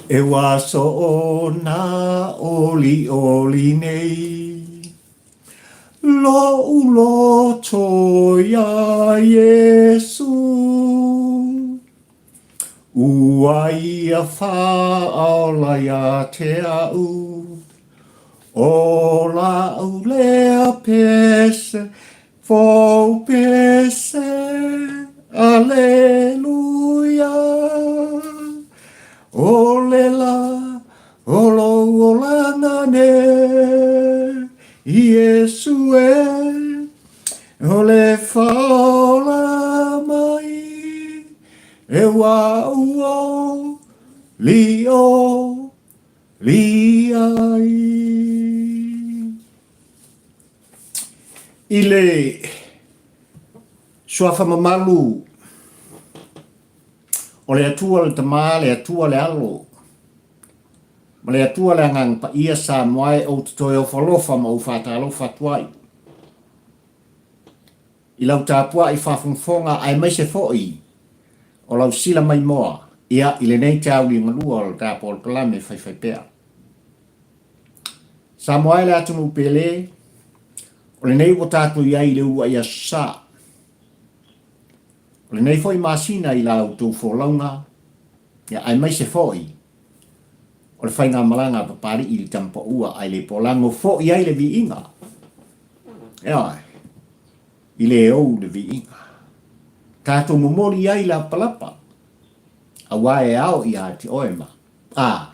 E ua soona olioli nei Loʻu loto iā Iesū Ua ia faaola iā te aʻu O laʻu lea pese Fou pese Aleluia O le la o lou olaga ne Iesu e O le faaola mai E ua o li o li ai. I le suafa mamalu o le Atua le Tama, le Atua le Alo, ma le Atua le Agaga Paia, Samoa e ou te toe ofo alofa ma ou faatalofa atu ai i lau tapuai faafogafoga aemaise foi o lau sila maimoa ia i lenei tauli galua o le ta polokalame faifaipea. Samoa e le atunuu pele, o lenei ua tatou i ai i le uluai aso sa. O lenei foi masina i la outou folauga, ia aemaise foi o le faigamalaga a Papalii i le Tamapaua ae le polago foi ai le viiga. Ioe, i le ou le viiga. Tatou momoli ai lapalapa, aua e ao ia te oe ma a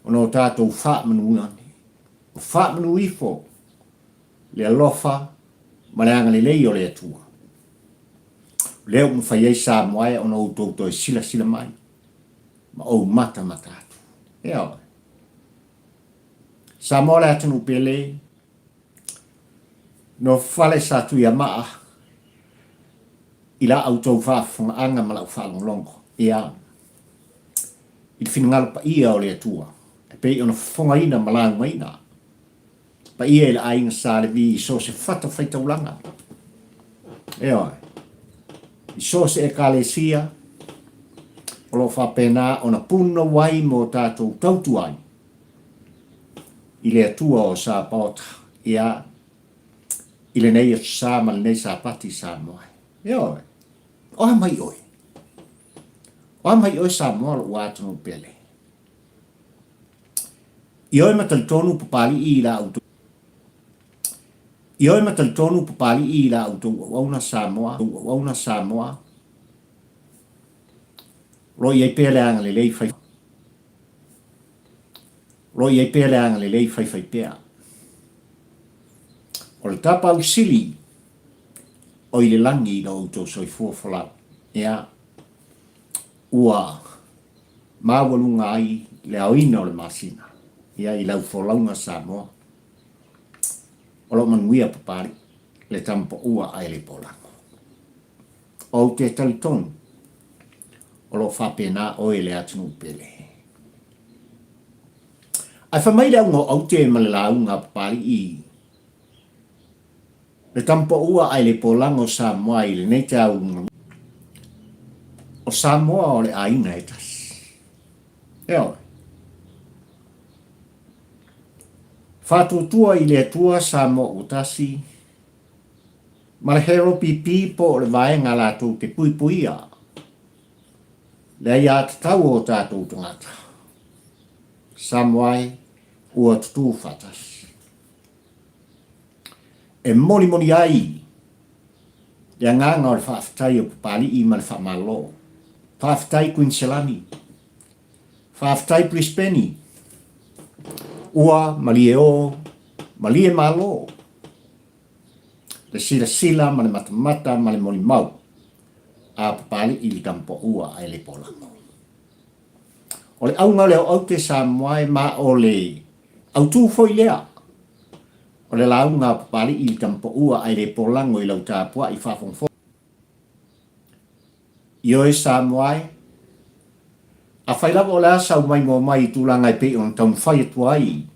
ona o tatou faamanu ane, ma faamanu ifo le alofa ma le agalelei o le Atua. O lea ua mafai ai Samoa e ona outou toe silasila mai ma ou matamata atu. Ioe. Samoa le atunuu pele, no fale sa Tuiamaa i la outou faafofogaaga ma lau faalogologo. Ia, i le finagalo paia o le Atua, e pei ona fofogaina ma laugaina paia i le aiga Sa Levi i so o se fata faitaulaga. Ioe. I so o se ekalesia, o lo o faapena ona punou ai mo tatou tautu ai i le Atua o Sapaota, ia, i lenei Aso Sa ma lenei Sapati Samoa. Ioe. O a mai oe? O a mai oe Samoa lou atunuu pele? Ioe ma talitonu Papalii i la outou Ioe ma talitonu Papalii i la outou auauna Samoa auauna Samoa O lo o i ai pea le agalelei fai O lo o i ai pea le agalelei faifaipea. O le tapaau sili o i le lagi i lo outou soifua folau. Ia, ua maualuga ai le aoina o le masina, ia, i lau folauga Samoa. O lo o manuia Papalii, le tama paua ae le polago. Ou te talitonu, o lo o faapena oe le atunuu pele. Ae fai mai le auga o aute ma le lauga a Papalii, Le tama paua ae le polago o Samoa i lenei taeao O Samoa o le aiga e tasi. Ioe. Faatuatua i le Atua Samoa ua tasi, ma le HLPP po o le vaega latou te puipuia le aiatatau o o tatou tagata Samoa e ua tutū faatasi. E molimoli ai le agaga o le faafetai o Papalii ma le Faamalo. Faafetai Kuiniselani. Faafetai Brisbane. Ua malie o, malie malo le silasila ma le matamata ma le molimau a Papalii i le tamapaua ae le polago. O le auga lea o Aute Samoa e ma o le Autū foi lea o le lauga a Papalii i le tama paua ae le polago i lau tapuai faafogafoga. Ioe Samoa e, afai lava o le a sau maimoa mai i tulaga e pei ona taumafai atu ai,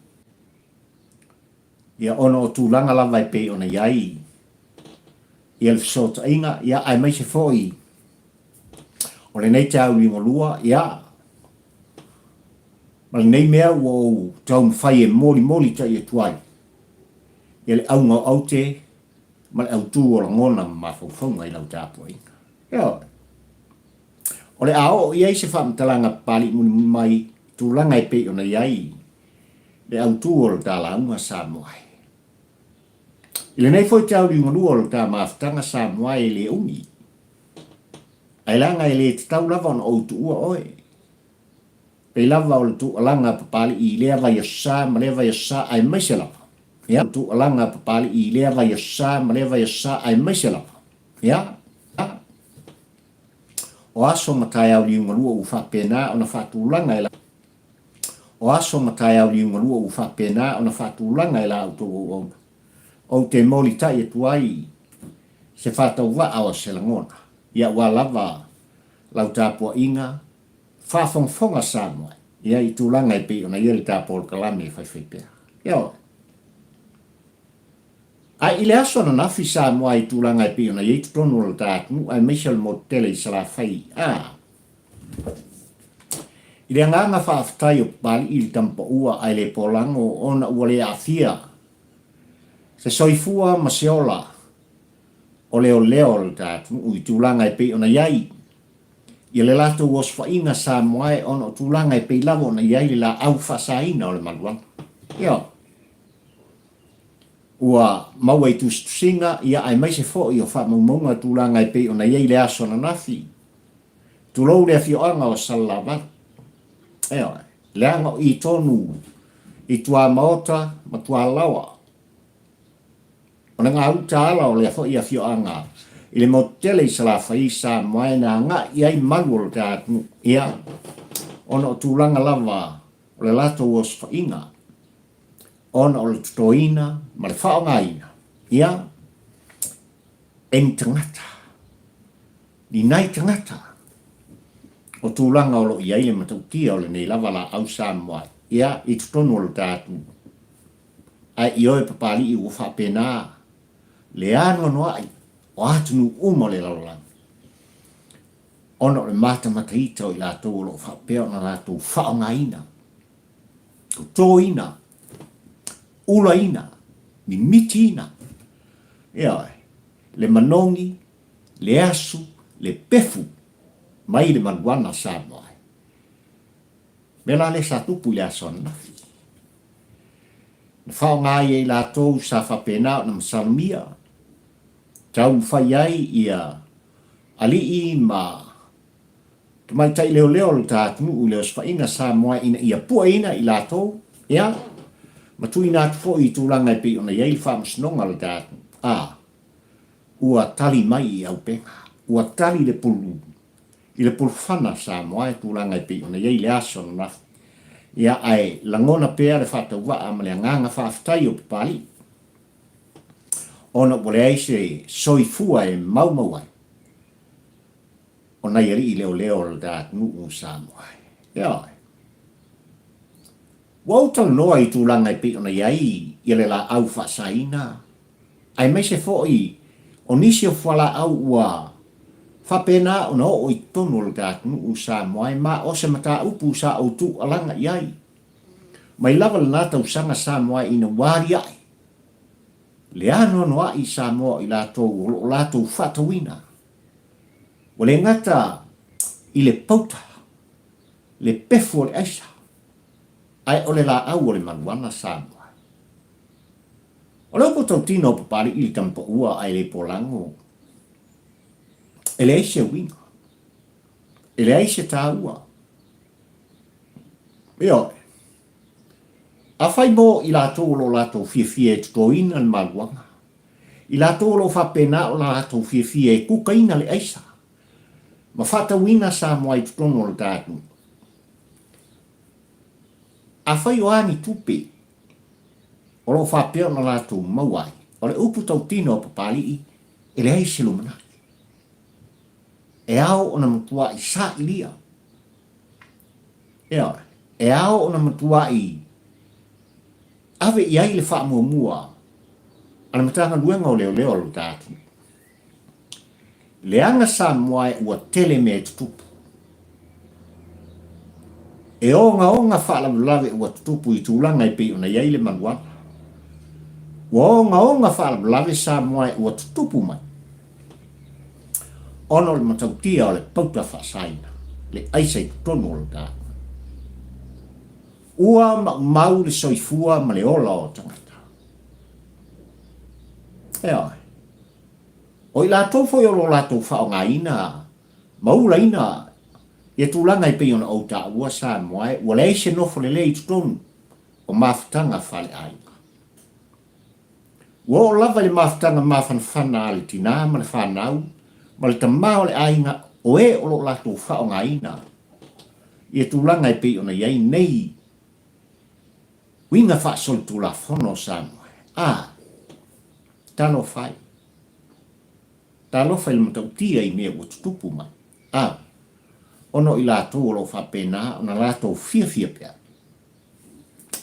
ia ona o tulaga lava e pei ona i ai ia le fesootaiga, ia aemaise foi o lenei taeao liugalua, ia. Ma lenei mea ua ou taumafai e molimoli taʻi atu ai ia le auga o aute ma le autū o lagona ma mafaufauga i lau tapuaiga. Ioe. O le a oo i ai se faamatalaga papali'i mulimuli mai i tulaga e pei ona i ai le autū o le ta lauga Samoa e. I lenei foi tauliugalua o le ta mafutaga Samoa e le umi, ae leaga e le tatau lava ona ou tuua oe. Pei lava o le tuualaga a Papali'i i lea vaiaso sa ma lea vaiaso sa aemaise lava, ia, tuualaga a Papali'i i lea vaiaso sa ma lea vaiaso sa aemaise lava, ia, o aso ma taeao liugalua ua faapena ona faatulaga e la O aso ma taeao liugalua ua faapena ona faatulaga e la outou auauna. Ou te molitai atu ai se faatauvaa o se lagona, ia aua lava lau tapuaiga faafogafoga Samoa ia i tulaga e pei ona i ai le ta polokalame e faifaipea. Ioe. Ae i le aso ananafi Samoa i tulaga e pei ona i ai totonu o le ta atunuu aemaise o le motu tele i Salafai, a. I le agaga faafetai o Papali'i i le tamapaua ae le polago ona ua le aafia se soifua ma se ola o leoleo o le ta atunuu i tulaga e pei ona i ai ia le latou osofaiga Samoae ona o tulaga e pei lava ona i ai le laau faasaina o le maluaga. Ioe. Ua maua i tusitusiga, ia aemaise foi o faamaumauga tulaga e pei ona i ai le aso ananafi. Tulou le afioaga o Salelavalu. Ioe. Leaga o i tonu i tuamaota ma tualaoa. O le gauta ala o lea foi afioaga i le motu tele i Salafai Samoa na agai i ai malu o le ta atunuu, ia, ona o tulaga lava o le latou osofaiga, ona o le totoina ma le faaaogaina, ia, e ni tagata, ni nai tagata, o tulaga o lo o i ai le matautia o lenei lava laau Samoa, ia, i totonu o le ta atunuu. Ae i oe Papali'i ua faapena le anoanoai o atunuu uma o le lalolagi, ona o le matamataita o i latou o lo o faapea ona latou faaaogaina, totoina, ulaina, mimitiina, ioe, le manogi, le asu, le pefu mai le maluana Samoa. Mea la lea sa tupu i le aso ananafi. Na faaaoga ai e i latou sa faapena ona masalomia, taumafai ai ia alii ma tamaitai leoleo o le ta atunuu i le osofaiga Samoa ina ia pueina i latou, ia, ma tuuina atu foi i tulaga e pei ona i ai le faamasinoga o le ta atunuu. A, ua tali mai i auupega, ua tali le pulu I le pulufana Samoa e tulaga e pei ona i ai le aso ananafi. Ia, ae lagona pea le faatauvaa ma le agaga faafetai o Papali'i ona ua leai se soifua e maumau ai o nai alii leoleo o le atunuu o Samoa. Ioe. Ua ou talanoa i tulaga e pei ona i ai ia le laau faasaina aemaise foi o nisi o fualaau ua faapena ona oo i totonu o le ta atunuu Samoa ma o se mataupu sa ou tuualaga i ai mai lava lena tausaga Samoa ina ua aliae le anoanoai i Samoa o i latou o lo o latou faatauina ua le gata i le pauta, le pefu o le aisa, ae o le laau o le maluana Samoa. O le upu tautino o Papali'i le tamapaua ae le polago, e leai se uiga, e leai se taua. Ioe. Afai mo i latou o lo o latou fiafia e totoina le maluaga, i latou o lo o faapena ona latou fiafia e kukaina le aisa ma faatauina Samoa i totonu o le ta atunuu, afai o a ni tupe o lo o faapea ona latou maua ai. O le upu tautino a Papali'i, e leai se lumanai. E ao ona matua'i sailia. Ioe, e ao ona matua'i ave i ai le faamuamua a le Matagaluega o Leoleo a lo ta atunuu. Leaga Samoa ua tele mea e tutupu. E ogaoga faalavelave ua tutupu i tulaga e pei ona i ai le maluaga. Ua ogaoga faalavelave Samoa e ua tutupu mai ona o le matautia o le pauta faasaina le aisa i totonu o le tatou. Ua maumau le soifua ma le ola o tagata. Ioe. O i latou foi o lo o latou faaaogaina ma ulaina ia tulaga e pei ona ou taua Samoa e, ua leai se nofo lelei i totonu o mafutaga faaleaiga. Ua oo lava i le mafutaga mafanafana a le tinā ma le fanau ma le tama o le aiga o e o lo o latou faaaogaina ia tulaga e pei ona i ai nei uiga faasolitulafono o Samoa. A, talofa e! Talofa i le matautia i mea ua tutupu mai. A, ona o i latou o lo o faapena ona latou fiafia pea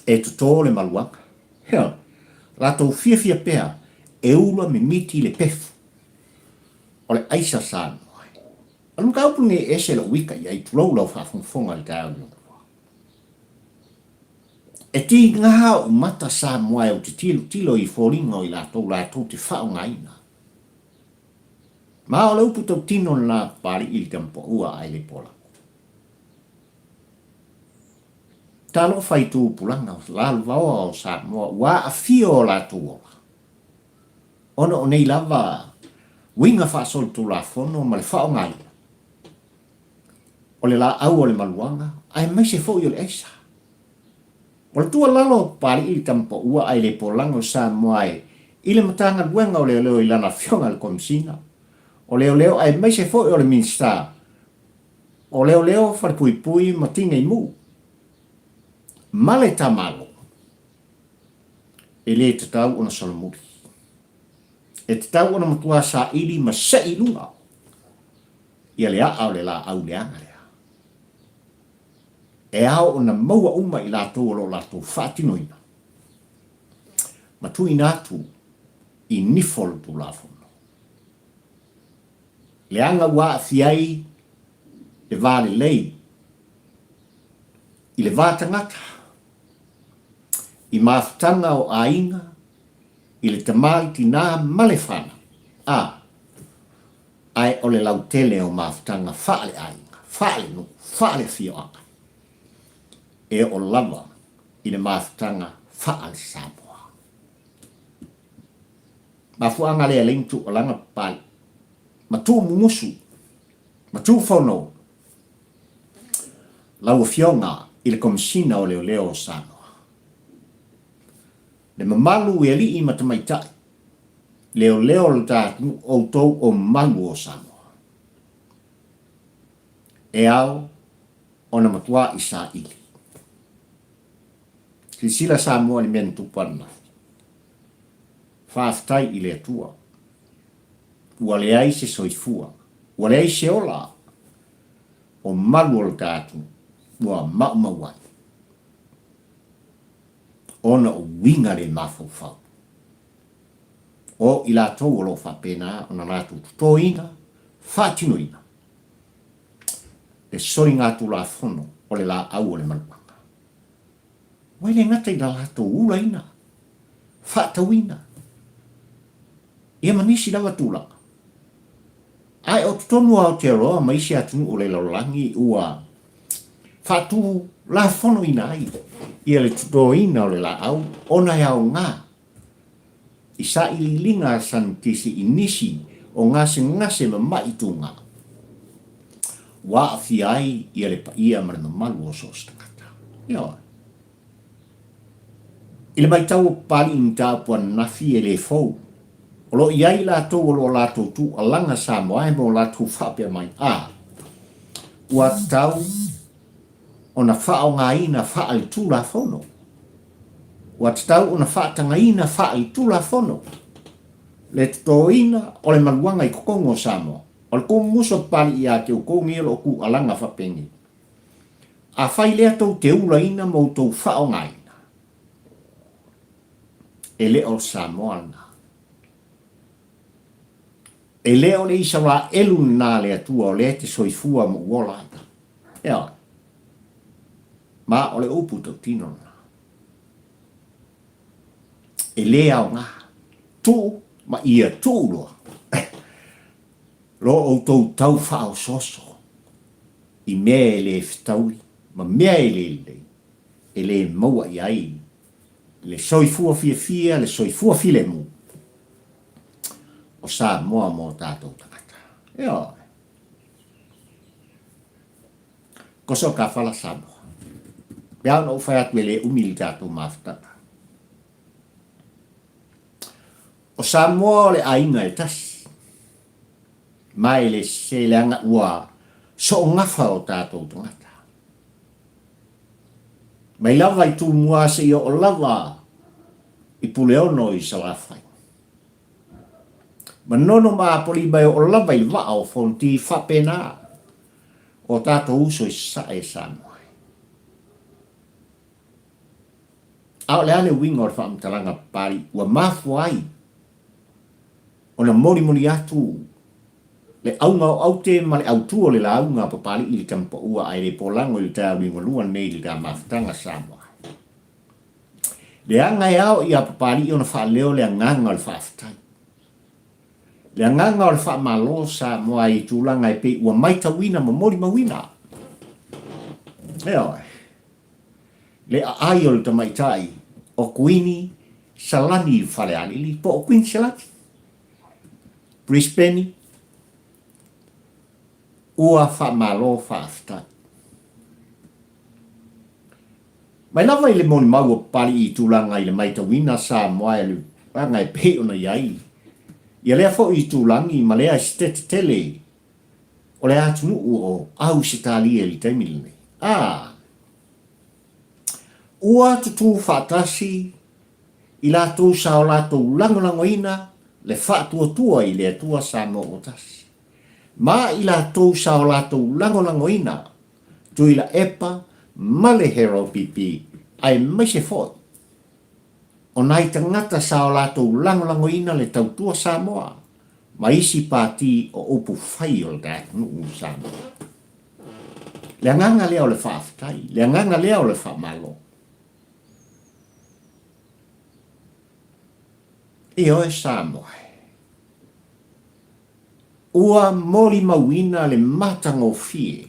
e totō le maluaga. Hell, latou fiafia pea e ula mimiti le pefu o le aisa Samoa. O le mataupu lenei e ese lou ika i ai, tulou lau faafogafoga i le taeao nei. E tiga ou mata Samoa e ou te tilotilo i foliga o i latou latou te faaaogaina. Ma o le upu tautino lena a Papalii i le tamapaua ae le polako. Talofa i tupulaga o lalovaoa o Samoa ua aafia o latou ola ona o nei lava uiga faasolitulafono ma le faaaogaina o le laau o le maluaga aemaise foi o le aisa. O le tuualalo a Papalii i le tamapaua ae le polaga o Samoa e i le Matagaluega o Leoleo i lana Afioga i le Komesina o Leoleo aemaise foi o le Minisita o Leoleo, Falepuipui ma Tineimu ma le Tamalo, e le tatau ona solomuli. E tatau ona matua saili ma sei i luga ia le aa o le laau leaga lea. E ao ona maua uma i latou o lo o latou faatinoina ma tuuina atu i nifo o le Tulafono. Leaga ua aafia ai le va lelei i le va tagata, i mafutaga o aiga, i le tama, i tinā ma le fanau, a, ae o le lautele o mafutaga faale-aiga, faale-nuu, faale-afioaga, e oo lava i le mafutaga faale-Samoa. Mafuaaga lea lei tuualaga papali ma tuumumusu ma tuufono lau Afioga i le Komesina o Leoleo o Samoa. Le mamalu i alii ma tamaitai leoleo o le ta atunuu outou o malu o Samoa. E ao ona matuai saili. Silasila Samoa i le mea na tupu ananafi. Faafetai i le Atua. Ua leai se soifua, ua leai se ola o malu o le ta atunuu ua maumau ai ona o uiga le mafaufau o i latou o lo o faapena ona latou totoina, faatinoina le soligatulafono o le laau o le maluaga. Ua le gata i la latou ulaina, faatauina, ia ma nisi lava tulaga. Ae o totonu o Aotearoa ma isi atunuu o le lalolagi ua faatulafonoina ai ia le totoina o le laau ona e aoga i sailiiliga a sanitisi i nisi o gasegase ma maʻi tuga ua aafia ai ia le paia ma le mamalu o so o se tagata. Ioe. I le matau o Papalii i mataupu ananafi e le fou, o lo o i ai i latou o lo o latou tuualaga Samoa e mo latou faapea mai, a, ua tatau ona faaaogaina faale-tulafono. Ua tatau ona faatagaina faale-tulafono le totoina o le maluaga i totonu o Samoa. O le kumumusu o Papalii ia te outou nei o lo o tuualaga faapenei. Afai lea tou te ulaina ma outou faaaogaina, e le o le Samoa lena. E le o le Isaraelu lena a le Atua o lea e te soifua ma ou ola ai. Ioe. Ma o le upu tautino lena. E lē aoga. Tuu ma ia tuu loa. Lo outou tau faaosooso i mea e le fetaui ma mea e le lelei, e le maua i ai le soifua fiafia, le soifua filemu o Samoa mo tatou tagata. Ioe. Koso ka fala Samoa. Pe a ona ou fai atu e le umi le tatou mafutaga. O Samoa o le aiga e tasi. Ma e le sese leaga ua soogafa o tatou tagata. Mai lava i Tumua seia oo lava i Puleono i Salafai. Manono ma Apolima e oo lava i le vaa o Fonoti faapena o tatou uso i Sasae e Samoa ai. A o le a le uiga o le faamatalaga papalii ua mafua ai ona molimoli atu le auga o aute ma le autu o le lauga a Papalii i le Tamapaua ae le polago i le taeao liugalua lenei i le Mafutaga Samoa ai. Leaga e ao ia Papalii ona faaleo le agaga o le faafetai. Le agaga o le faamalo Samoa i tulaga e pei ua maitauina ma molimauina. Ioe. Le aai o le tamaitai o Kuini Salani i Falealili po o Queen Selani. Brisbane, ua faamalo faafetai. Mai lava i le molimau o Papalii i tulaga i le maitauina Samoa e le vaega e pei ona i ai ia lea foi itulagi ma lea esetete tele o le atunuu o Ausetalia i le taimi lenei. A Ua tutū faatasi i latou sa o latou lagolagoina le faatuatua i le Atua Samoa ua tasi, ma i latou sa o latou lagolagoina Tuilaepa ma le Harold Pipi aemaise foi o nai tagata sa o latou lagolagoina le tautua Samoa ma isi pati o upu fai o le atunuu o Samoa. Le agaga lea o le faafetai, le agaga lea o le faamalo. Ioe Samoa e. Ua molimauina le matagofie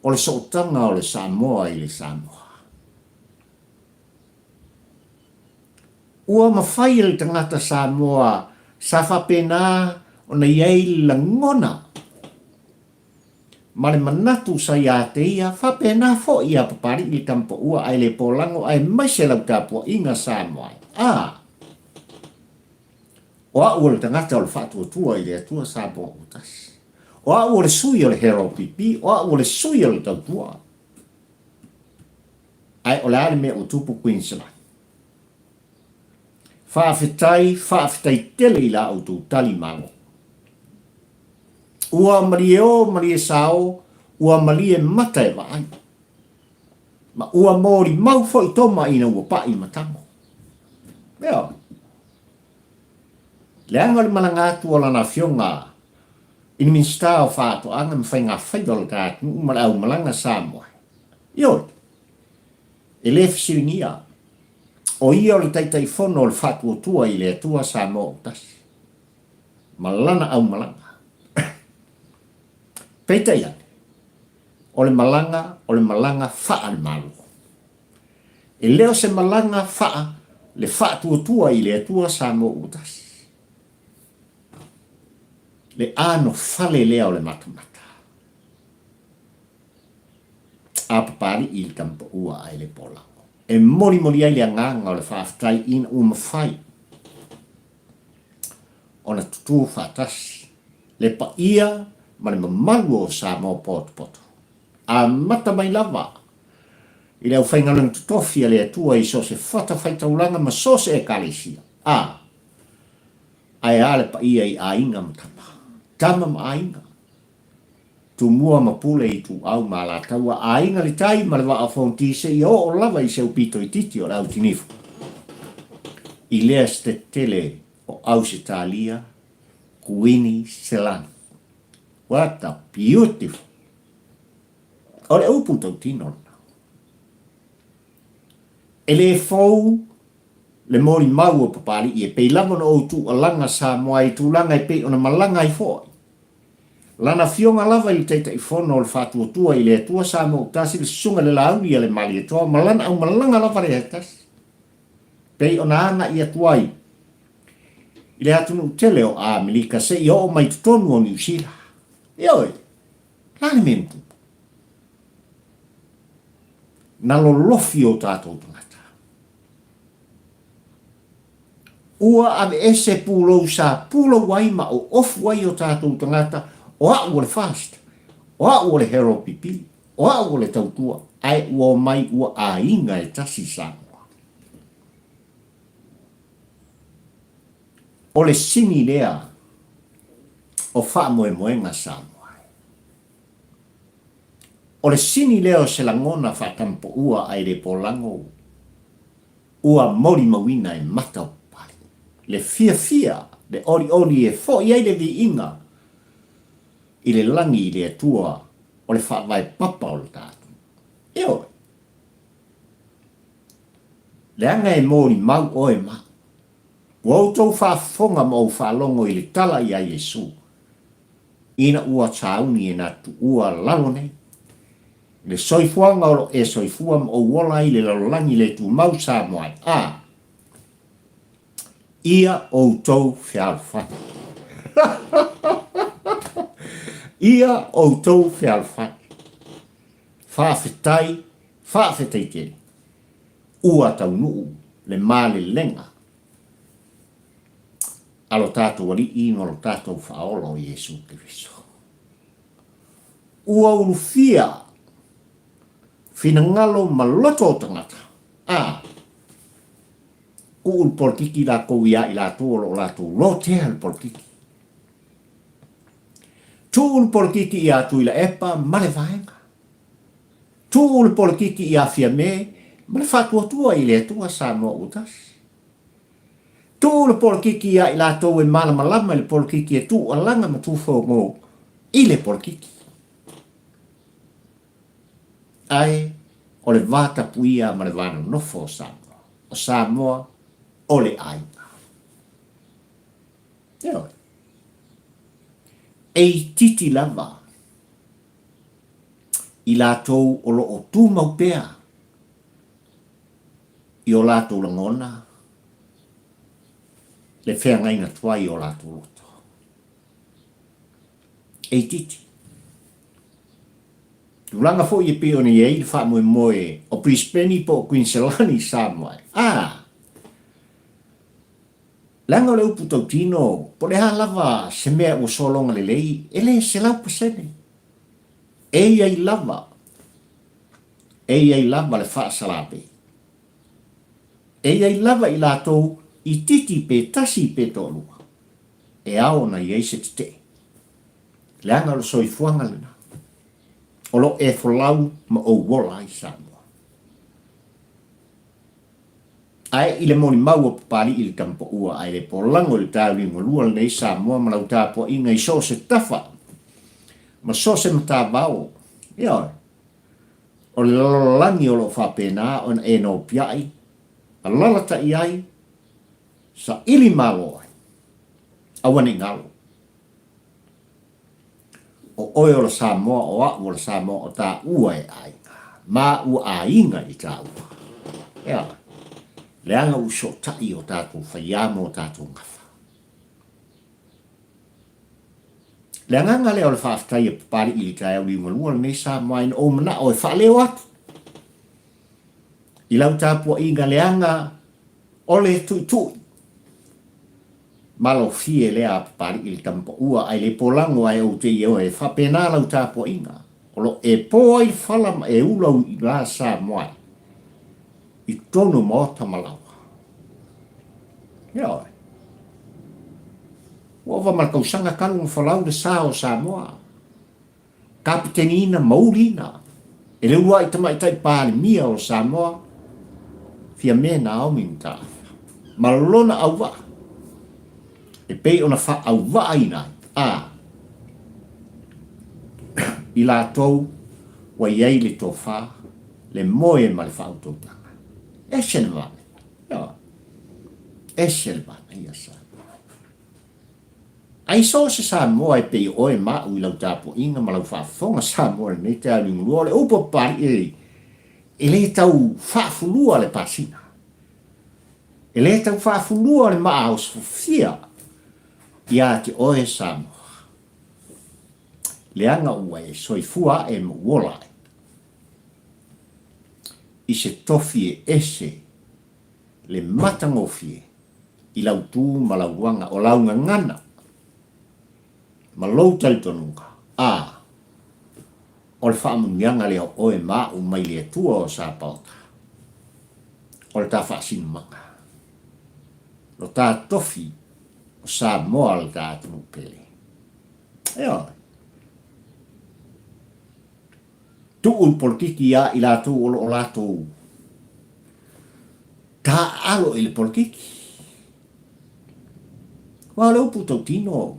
o le sootaga o le Samoa i le Samoa. Ua mafai e le tagata Samoa sa faapena ona i ai le lagona ma le manatu sa ia te ia, faapena foi ia Papalii le Tamapaua ae le polago aemaise lau tapuaiga Samoa e. A! O au o le tagata o le faatuatua i le Atua Samoa ua tasi. O au o le sui o le HRPP, o au o le sui o le tautua. Ae o le a le mea ua tupu Queensland? Faafetai, faafetai tele i la outou tali malo. Ua malie o, malie sao, ua malie mata e vaai. Ma ua molimau foi toma ina ua paʻi matago. Ioe. Leaga o le malaga atu o lana afioga i le Minisita o Faatoaga ma Faiga Faiva o le ta atunuu ma le aumalaga Samoa. Ioe. E le fesiligia, o ia o le Taitaifono o le Faatuatua i le Atua Samoa ua tasi, ma lana aumalaga. Peitai ane, o le malaga o le malaga faale-Malo. E le o se malaga faa le faatuatua i le Atua Samoa ua tasi. Le anofale lea o le matamata. A Papalii i le Tamapaua ae le Polago. E molimoli ai le agaga o le faafetai ina ua mafai ona tutū faatasi le paia ma le mamalu o Samoa potopoto. Amata mai lava i le aufaigaluega totofi a le Atua i so o se fatafaitaulaga ma so o se Ekalesia, ā, ae a le paia i aiga ma tama, tama ma aiga, Tumua ma Pule, Ituau ma Alataua, aiga le tai ma le vaa o Fonoti seia oo lava i se upito itiiti o le Autinifu. I lea se tele o Ausetalia, Kuini Selani. What a beautiful! O le upu tautino lena. E le fou le molimau o Papalii e pei lava ona ou tuualaga Samoa i tulaga e pei ona malaga ai foi. Lana afioga lava i le Taitaifono o le Faatuatua i le Atua Samoa Utasi le Susuga i le Laauli a le Malietoa ma lana aumalaga lava lea e tasi, pei ona agai atu ai i le atunuu tele o Amerika seia oo mai i totonu o Niu Sila. Ioe, o le a le mea na tupu? Na lolofi o tatou tagata. Ua aveese pulou sa pulou ai ma oofu ai o tatou tagata, o au o le FAST, o au o le Herald PP, o au o le Tautua, ae ua omai ua aiga e tasi Samoa. O le sini lea o faamoemoega Samoa. O le sini lea o se lagona faatampoua ae le polago ua molimauina e mata o Papalii. Le fiafia, le olioli e foi ai le viiga i le lagi i le Atua o le faavae papa o le ta atunuu. Ioe. Leaga e molimau oe ma au. Ua outou faafofoga ma ou faalogo i le tala ia Iesu, ina ua sauni e na tuua lalo nei. Le soifuaga o lo e soifua ma ou ola ai i le lalolagi le tumau Samoa ai. A ia outou fealofani. Ia outou fealofani. Faafetai, faafetai tele. Ua taunuu le malelega a lo tatou Alii ma lo tatou Faaola o Iesu Keriso. Ua ulufia finagalo ma loto o tagata, a tuu le polokiki lakou ia i latou o lo o latou lotea le polokiki. Tuu le polokiki ia Tuilaepa ma le vaega. Tuu le polokiki ia Fiame ma le faatuatua i le Atua Samoa ua tasi. Tuu le polokiki ia i latou e malamalama i le polokiki e tuualaga ma tufogo i le polokiki. Ae o le va tapuia ma le va nonofo o Samoa. O Samoa o le aiga. Ioe. E itiiti lava i latou o lo o tumau pea i o latou lagona le feagaiga tuai o latou loto. E itiiti. Tulaga foi e pei ona i ai le faamoemoe o Brisbane po o Quinselani i Samoa. A! Leaga o le upu tautino, po o le a lava se mea ua sologa lelei, e le 100%. E i ai lava, e i ai lava le faasalapei. E i ai lava i latou itiiti pe tasi pe toalua, e ao ona i ai se tetee. Leaga o le soifuaga lena, o lo o e folau ma ou ola ai Samoa. Ae i le molimau o Papalii i le Tamapaua ae le polago i le tauliugalua lenei Samoa ma lau tapuaiga i so o se tafa ma so o se matavao, ioe, o le lalolagi o lo o faapena ona e nopiai, alalatai ai, saili malo ai. Aua ne i galo. O oe o le Samoa, o a'u o le Samoa, o tāua e aiga, ma ua aiga i tāua. Ea, leaga ua sootaʻi o tātou faiā ma o tātou gafa. Le agaga lea o le faafetai a Papali'i i le taeao liugalua lenei Samoa ina ou mana'o e faaleo atu i lau tapuaiga leaga o le tuitui Malofie lea a Papali'i le tamapaua ae le polago ae ou te ioe e faapena lau tapuaiga o lo e po ai le fala ma e ula i la Samoa i totonu o maota ma laoa. Ioe. Ua ova ma le tausaga talu ona folau le sa o Samoa. Kapeteniina ma uliina e le uluai tamaitai Palemia o Samoa, Fiame Naomi Mataafa, ma lona auvaa e pei ona faauvaaina ai a i latou ua i ai le tofa, le moe ma le faautautaga. Ese le manaia. Ioe. Ese le manaia Samoa. Ai so o se Samoa e pei o oe ma au i lau tapuaiga ma lau faafofoga Samoa i lenei taeao liugalua, o le upu a Papalii e le tau faafulua le pasina. E le tau faafulua le maa osofia ia te oe Samoa. Leaga ua e soifua ae ma ua ola ae i se tofi e ese le matagofie i lau tu ma lau luaga o lau gagana ma lou talitonuga, a o le faamanuiaga lea o oe ma au mai le Atua o Sapaota, o le ta faasinomaga, lo ta tofi o Samoa le ta atunuu pele. Ioe. Tuu le polokiki ia i latou o lo o latou taaalo i le polokiki. Aua o le upu tautino,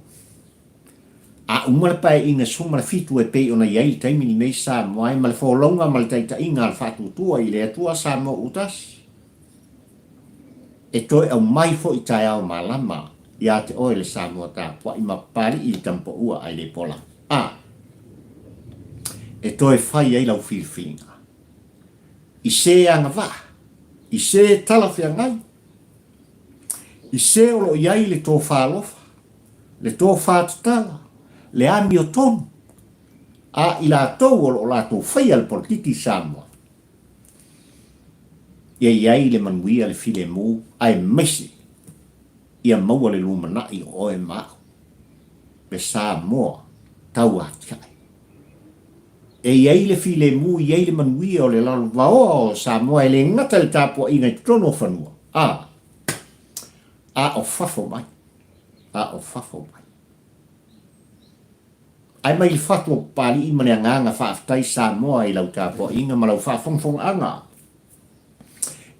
a uma le Paeaiga 17 e pei ona i ai le taimi lenei Samoa ai ma le folauga ma le taitaiga a le Faatuatua i le Atua Samoa ua tasi, e toe aumai foi taeao malama ia te oe le Samoa tapuai ma Papali'i i le Tamapaua ae le pola. A. E toe fai ai lau filifiliga. I se agavaa, i se talafeagai, i se o lo o i ai le tofa alofa, le tofa tatala, le amiotonu a i latou o lo o latou faia le polokiki i Samoa, ia i ai le manuia, le filemu, aemaise ia maua le lumanai o oe ma au, le Samoa tauatiae. E i ai le filemu, i ai le manuia o le lalovaoa o Samoa e le gata i le tapuaiga i totonu o fanua, a, a o fafo mai, a o fafo mai. Ae mai le fatu o Papali'i ma le agaga faafetai Samoa i lau tapuaiga ma lau faafogafogaaga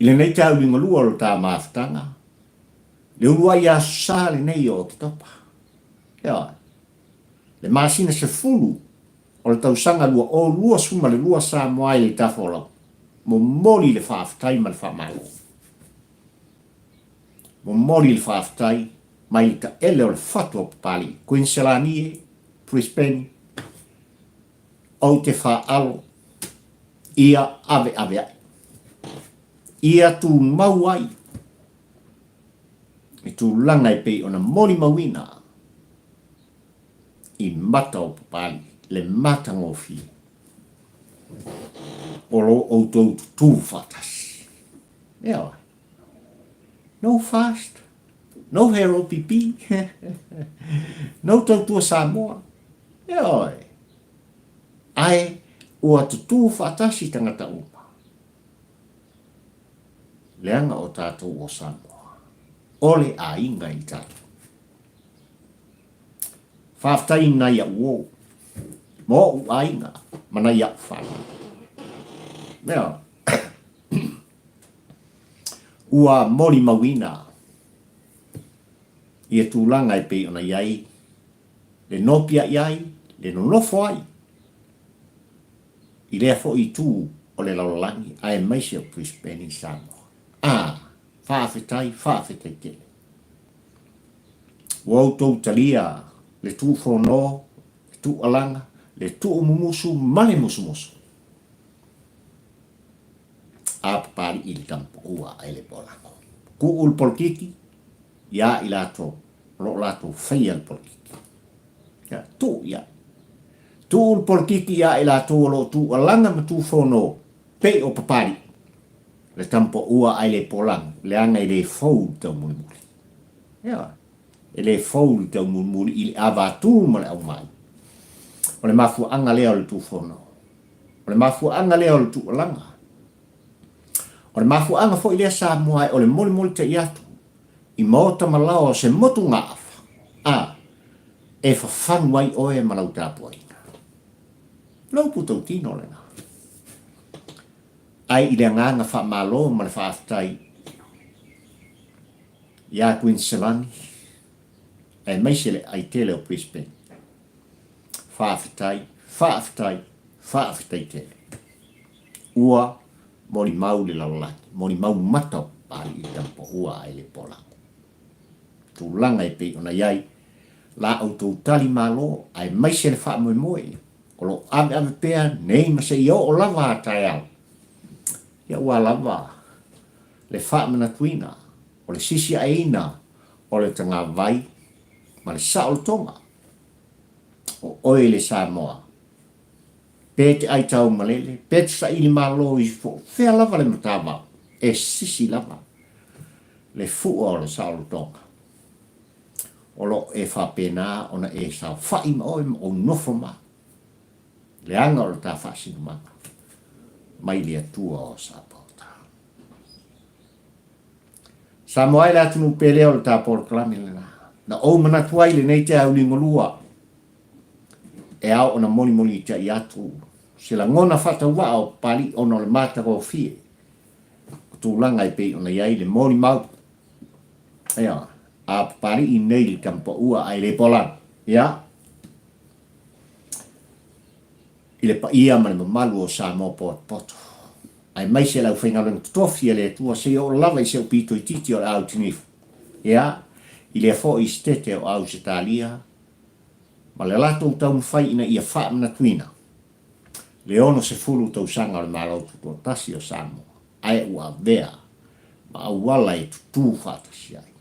i lenei tauliugalua o lo ta mafutaga, le uluai aso sa lenei o Oketopa. Ioe. Le masina 10 o le tausaga 2022 Samoa ai le tafolau. Momoli le faafetai ma le faamalo. Momoli le faafetai mai le taele o le fatu o Papali'i, Kuiniselani e, Brisbane, ou te faaalo ia aveaveai, ia tumau ai i tulaga e pei ona molimauina i mata o Papali'i, le matagofie o lo outou tutū faatasi. Ioe. No fast, no hero pipi, no tautua Samoa. Ioe. Ae ua tutū faatasi tagata uma. Leaga o tatou o Samoa, o le aiga i tatou. Faafetai i nai a'u uo, ma o'u aiga, ma nai a'u fanau. Mea, ua molimauina ia tulaga e pei ona i ai le nopia'i ai, le nonofo ai i lea foi itu o le lalolagi aemaise o Brisbane i Samoa. A, faafetai, faafetai tele. Ua outou talia le tuufono, le tuualaga, le tuumumusu ma le musumusu. A Papali'i le tamapaua ae le polago. Kuu le polokiki ia i latou o lo o latou faia le polokiki. Ia, tuu i ai. Tuu le polokiki ia i latou o lo o tuualaga ma tuufono pei o Papali'i le tamapaua ae le polago, leaga e le fou le taumulimuli. Ia, e le fou le taumulimuli i le avatu ma le aumai. O le mafuaaga lea o le tuufono. O le mafuaaga lea o le tuualaga. O le mafuaaga foi lea Samoa e o le molimolitai atu i maota ma laoa o se motugaafa, a e fafanu ai oe ma lau tapuaiga. Lou putautino lena. Ae i le agaga faamalo ma le faafetai iā Kuiniselani aemaise le aitele o Brisbane. Faafetai, faafetai, faafetai tele. Ua Molimau le lalolagi, molimau mata o Papalii i Tampaua ae le Polago. Tulaga e pei ona i ai la outou tali malo aemaise le faamoemoe o lo o aveave pea nei ma seia oo lava a taeao, ia ua lava le faamanatuina o le sisiaeina o le tagavai ma le saolotoga o oe le Samoa. Pe te aitau malele, pe te saili malo i po o fea lava le matavao, e sisi lava le fua o le saolotoga. O lo o e faapena ona e saofai ma oe ma ou nofo ma leaga o le ta faasinomaga mai le Atua o Sapaota. Samoa e le atunuu pele o le ta polokalame lena. Na ou manatu ai lenei taeao ligolua e ao ona molimolita'i atu se lagona faatauvaa o Papalii ona o le matagofie o tulaga e pei ona i ai le molimau ea a Papalii nei le tamapaua ae le polana ia i le paia ma le mamalu o Samoa potopoto aemaise le aufaigaluega totofi a le Atua seia oo lava i se upito itiiti o le Autinifu ia i lea foi Setete o Ausetalia ma le latou taumafai ina ia faamanatuina le 60 tausaga o le Malo Tutoatasi o Samoa, ae ua avea ma auala e tutū faatasi ai.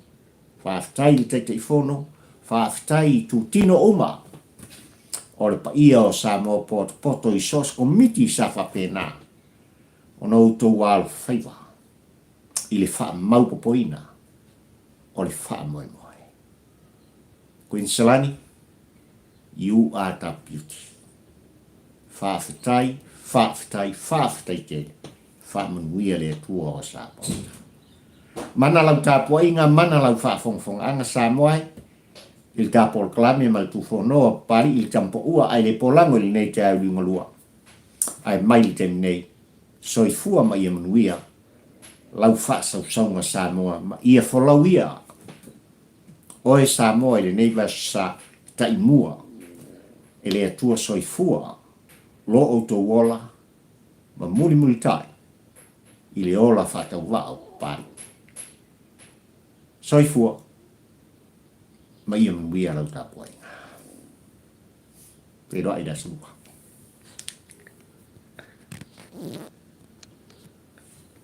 Faafetai i le Taitaifono, faafetai i itutino uma o le paia o Samoa potopoto i so o se Komiti sa faapena ona outou alofaiva i le faamaupopoina o le faamoemoe. Queensland, you are the beauty. Faafetai, faafetai, faafetai tele. Faamanuia le Atua o Samoa. Mana lau tapuaiga, mana lau faafogafogaaga Samoa e, i le ta polokalame ma le tufonoa Papalii i le Tamapaua ae le polago i lenei taeao liugalua. Ae mai le taimi nei, soifua ma ia manuia lau faasausauga Samoa ma ia folau ia Oe Samoa i lenei vaiaso sa taimua e le Atua soifua lo outou ola ma mulimulitai i le ola faatauvaa o Papalii. Soifua ma ia manuia lau tapuaiga. Feiloai i le Aso Lua.